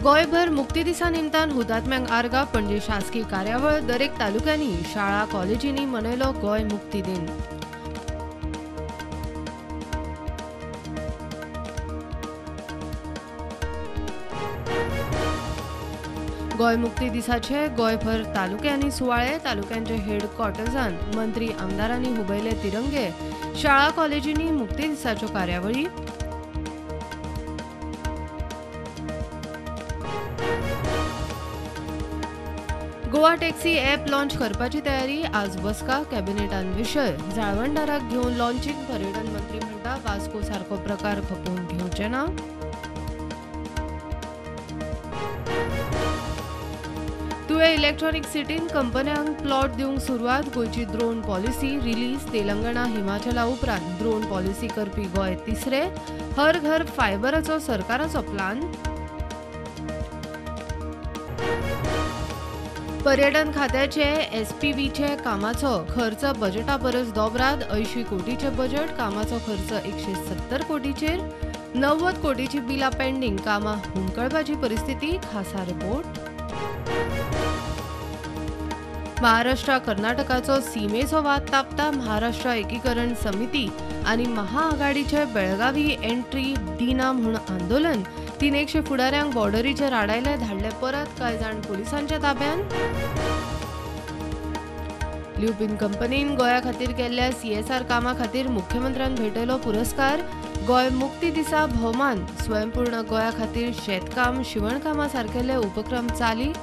गोंयभर मुक्ती दिसा निमतान हुतात्म्यांक आर्गां. पणजे शासकीय कार्यावळ. दरेक तालुक्यांनी शाळा कॉलेजींनी मनयलो गोंय मुक्ती दिन. गोंय मुक्ती दिसाचे गोंयभर तालुक्यांनी सुवाळे. तालुक्यांचे हेडक्वॉर्टर्सान मंत्री आमदारांनी हुबयले तिरंगे. शाळा कॉलेजींनी मुक्ती दिसाच्यो कार्यावळी. गोवा टॅक्सी ॲप लॉन्च करपाची तयारी. आज बसका. कॅबिनेटान विशय जाळवणदाराक घेवन लॉन्चिंग. पर्यटन मंत्री म्हणटा वास्को सारको प्रकार खपोवन घेवचे ना. तुवें इलेक्ट्रॉनिक सिटीन कंपन्यांक प्लॉट दिवंक सुरवात. गोंयची ड्रोन पॉलिसी रिलीज. तेलंगणा हिमाचला उपरांत ड्रोन पॉलिसी करपी गोंय तिसरे. हर घर फायबराचो सरकाराचो प्लान. पर्यटन खात्याचे एसपीव्हीचे कामाचो खर्च बजेटा परस दोबराद. 80 कोटीचे बजेट, कामाचो खर्च 170 कोटीचेर. 90 कोटीची बिलां पेंडींग. कामां हुमकळपाची परिस्थिती. खासा रिपोर्ट. महाराष्ट्र कर्नाटकाचो सीमेचो वाद तापता. महाराष्ट्र एकीकरण समिती आनी महाआघाडीचे बेळगावी एंट्री दिना म्हूण आंदोलन. 300 फुडाऱ्यांक बॉर्डरीचेर आडायले, धाडले परत. कांय जाण पुलिसांच्या ताब्यात. ल्युपिन कंपनीन गोंया खातीर केल्ल्या सीएसआर कामा खातीर मुख्यमंत्र्यान भेटयलो पुरस्कार. गोंय मुक्ती दिसा भोवमान. स्वयंपूर्ण गोंया खातीर शेतकाम शिवणकामा सारकेले उपक्रम चालीक.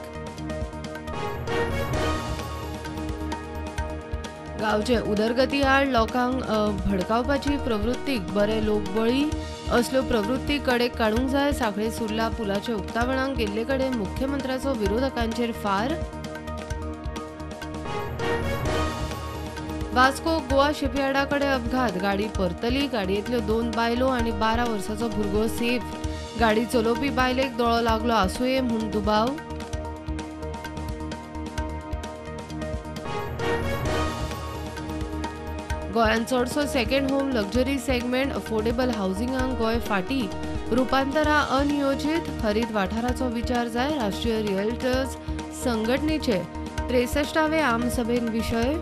गांवचे उदरगती आड लोकांक भडकावपाची प्रवृत्तीक बरे लोक बळी. असल्यो प्रवृत्ती कडेक काडूंक जाय. सांखळे सुर्ला पुलाचे उक्तावणाक गेल्ले कडेन मुख्यमंत्र्याचो विरोधकांचेर फार. वास्को गोवा शिपयार्डा कडेन अपघात. गाडी परतली. गाडयेंतल्यो 2 बायलो आनी 12 वर्सांचो भुरगो सेफ. गाडी चलोवपी बायलेक दोळो लागलो आसुये म्हूण दुबाव. गोंयांत चडसो second home luxury segment affordable हावसिंगाक Goa फाटी. रुपांतरां अनियोजीत. हरीत वाठाराचो विचार जाय. राष्ट्रीय रियल्टर्स संघटनेचे 63वे आमसभेन विशय.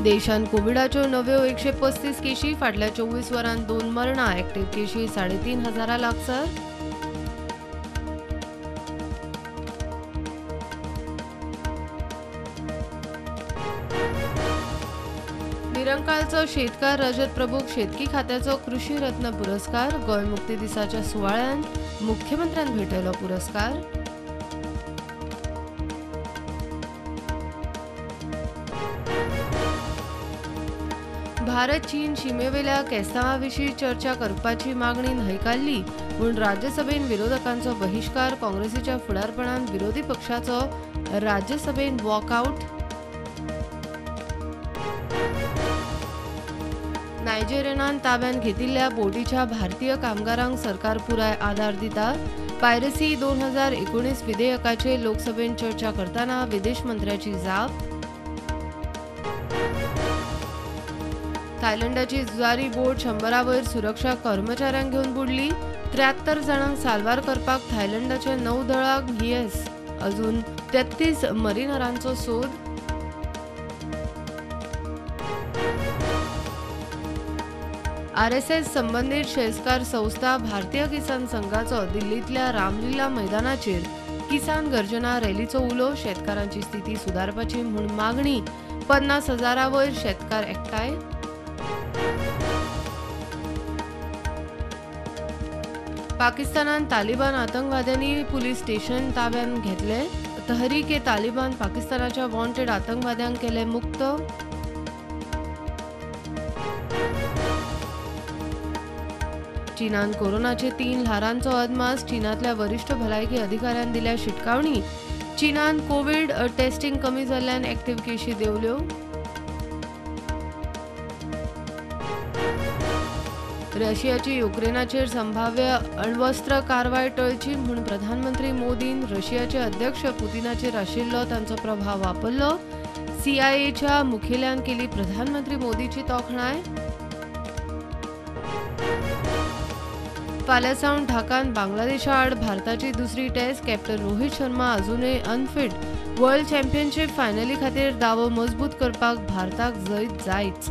देशांत कोविडाच्यो नव्यो 135 केशी. फाटल्या 24 वरांत 2 मरणां. ऍक्टिव्ह केशी 3500 लागसार. निरंकाळचो शेतकार रजत प्रभूक शेतकी खात्याचो कृषी रत्न पुरस्कार. गोंय मुक्ती दिसाच्या सुवाळ्यात मुख्यमंत्र्यान भेटयलो पुरस्कार. भारत चीन शिमेवेल्या केस्तांवा विशीं चर्चा करपाची मागणी न्हयकारली म्हूण राज्यसभेन विरोधकांचो बहिश्कार. काँग्रेसीच्या फुडारपणान विरोधी पक्षाचो राज्यसभेन वॉकआउट. नायजेरियनान ताब्यात घेतिल्ल्या बोटीच्या भारतीय कामगारांक सरकार पुराय आदार दिता. पायरसी 2019 विधेयकाचेर लोकसभेन चर्चा करतना विदेश मंत्र्याची जाप. थायलंडाची जुजारी बोट 100 वयर सुरक्षा कर्मचाऱ्यांक घेवन बुडली. 73 जाणांक साल्वार करपाक थायलंडाच्या नौदळाक येस. अजून 33 मरिनरांचो सोद. आरएसएस संबंदीत शेजकार संस्था भारतीय किसान संघाचो दिल्लींतल्या रामलीला मैदानाचेर किसान गर्जना रॅलीचो उलो. शेतकारांची स्थिती सुदारपाची म्हूण मागणी. 50,000 वयर शेतकार एकठांय. पाकिस्तानान तालिबान आतंकवाद्यांनी पुलीस स्टेशन ताब्यात घेतले. तहरीक ए तालिबान पाकिस्तानाच्या वॉन्टेड आतंकवाद्यांक केले मुक्त. चीनान कोरोनाचे 3 ल्हारांचो अदमास. चीनांतल्या वरिष्ठ भलायकी अधिकाऱ्यान दिल्या शिटकावणी. चीनान कोविड टेस्टिंग कमी जाल्ल्यान ऍक्टिव्ह केशी देंवल्यो. रशियाची युक्रेनाचेर संभाव्य अण्वस्त्र कारवाय टळची म्हूण प्रधानमंत्री मोदीन रशियाचे अध्यक्ष पुतिनाचेर आशिल्लो तांचो प्रभाव वापरलो. सीआयएच्या मुखेल्यान केली प्रधानमंत्री मोदीची तोखणाय. फाल्यां सावन ढाकान बांगलादेशा आड भारताची दुसरी टेस्ट. कॅप्टन रोहित शर्मा अजुनूय अनफिट. वर्ल्ड चॅम्पियनशीप फायनली खातीर दावो मजबूत करपाक भारताक जैत जायच.